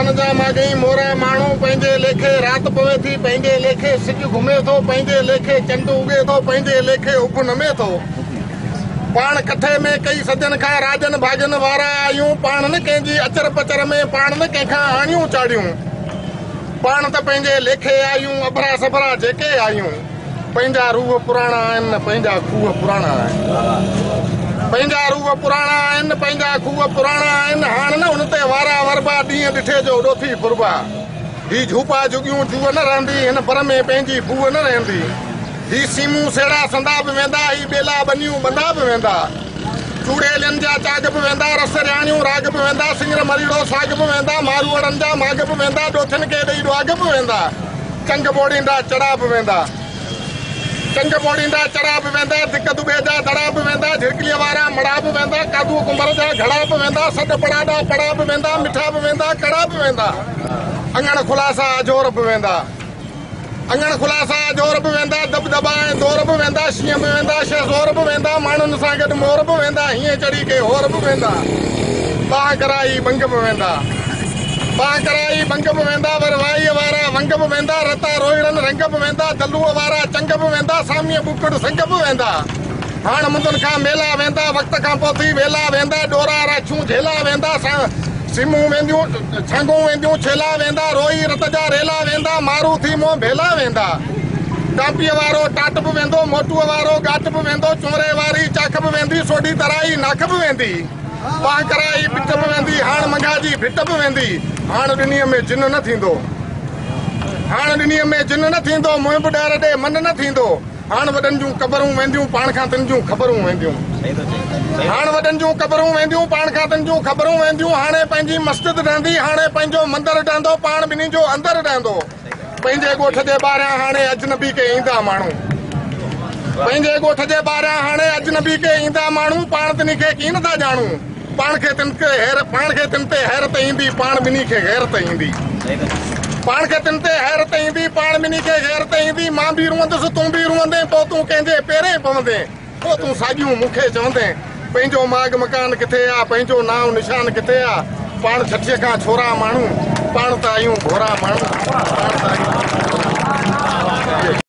من جا ماڳهين مورا ماڻهو، پنهنجي ليکي رات پوي ٿي، پنهنجي ليکي سج گهمي ٿو، پنهنجي ليکي چنڊ اڳي ٿو، پنهنجي ليکي اڀ نمي ٿو. پاڻ ڪٺي ۾ ڪئي صدين کان راڄن ڀاڳن وارا آهيون، پاڻ نه ڪنهن جي اچر پچر ۾، پاڻ نه ڪنهن کان آڻيون چاڙهيون. پاڻ ته پنهنجي ليکي آهيون، اڀرا سڀرا جيڪي آهيون. پنهنجا روح پراڻا آهن، پنهنجا کوهه پراڻا آهن. پنهنجا روح پراڻا آهن، پنهنجا کوهه پراڻا آهن. هاڻ نه ان تي وارا وربا، ڏينهن ڏٺي جو ڏوٿي ڦربا. هي جهوپا جهڳيون جوء نه رهندي، هن بر ۾ پنهنجي ڦوهه نه رهندي. هي سيمون سيڙا سندا به ويندا، هي ٻيلا ٻنيون ٻندا به ويندا. چوڙيلين جا چاڳ به ويندا، رس رياڻيون راڳ به ويندا، سڱر مريڙو ساڳ به ويندا، ماروئڙن جا ماڳ به ويندا، ڏوٿين کي ڏئي ڏهاڳ به ويندا، چنگ ٻوڙيندا چڙا به ويندا. چنگ ٻوڙيندا چڙا به ويندا، ڌڪ دٻي جا دڙا به ويندا، جهرڪليء وارا مڙا به ويندا، قادوء ڪنڀر جا گهڙا به ويندا، سڏ پڙاڏا پڙا به ويندا، مٺا به ويندا، ڪڙا به ويندا، اڱڻ خلاصا اجهور به ويندا. اڱڻ خلاصا اجهور به ويندا، دٻ دٻا ۽ دور به ويندا، شينهن به ويندا، شهزور به ويندا، ماڻهن سان گڏ مور به ويندا، هينئين چڙهي ڪي هور به ويندا، ٻانهن ڪرائي ٻنگ به ويندا، ٻانهن ڪرائي ٻنگ به ويندا، ور وائيء وارا ونگ به ويندا، رتا روهيڙن رنگ به ويندا، دلوء وارا چنگ به ويندا، ساميء ٻوڪڙ سنگ به ويندا، هاڻ مندن کان ميلا ويندا، وقت کان پوء ٿي ويلا ويندا، ڏورا راڇون جهيلا ويندا، سيمون وينديون، ڇانگون وينديون، ڇيلا ويندا، روئي رت جا ريلا ويندا، مارو ٿي منهن ڀيلا ويندا. ٽانپيء وارو ٽاٽ به ويندو، موٽوء وارو ڳاٽ به ويندو، چونري واري چاک به ويندي، سوڍي ترائي ناک به ويندي، ٻانهن ڪرائي ٻٽ به ويندي، هاڻ منگها جي ڀٽ به ويندي، هاڻ ڏنيء ۾ جن نه ٿيندو، هاڻ ڏنيء ۾ جن نه ٿيندو، منهن به ڏهر ڏي من نه ٿيندو. هاڻ وڏن جون قبرون وينديون، پاڻ کان تن جون خبرون وينديون. هاڻ وڏن جون قبرون وينديون، پاڻ کان تن جون خبرون وينديون. هاڻي پنهنجي مسجد ڊهندي، هاڻي پنهنجو مندر ڊهندو، پاڻ ٻنهي جو اندر ڊهندو. پنهنجي ڳوٺ جي ٻاهريان هاڻي اجنبي ڪي ايندا ماڻهو. پنهنجي ڳوٺ جي ٻاهريان هاڻي اجنبي ڪي ايندا ماڻهو، پاڻ تنهي کي ڪين ٿا ڄاڻون. پاڻ کي تن تي حير پاڻ کي تن تي حيرت ايندي، پاڻ ٻنهي کي غيرت ايندي. پاڻ کي تن تي حيرت ايندي، پاڻ ٻنهي کي غيرت ايندي. مان به روئندس، تون به روئندين، پوء تون ڪنهن جي پيرين پوندين، پوء تون ساڳيون مون کي چوندين. پنهنجو ماڳ مڪان ڪٿي آ، پنهنجو نانء نشان ڪٿي آ، پاڻ ڇٺيء کان ڇورا ماڻهو، پاڻ ته آهيون ڀورا ماڻهو، پاڻ ته آهيون.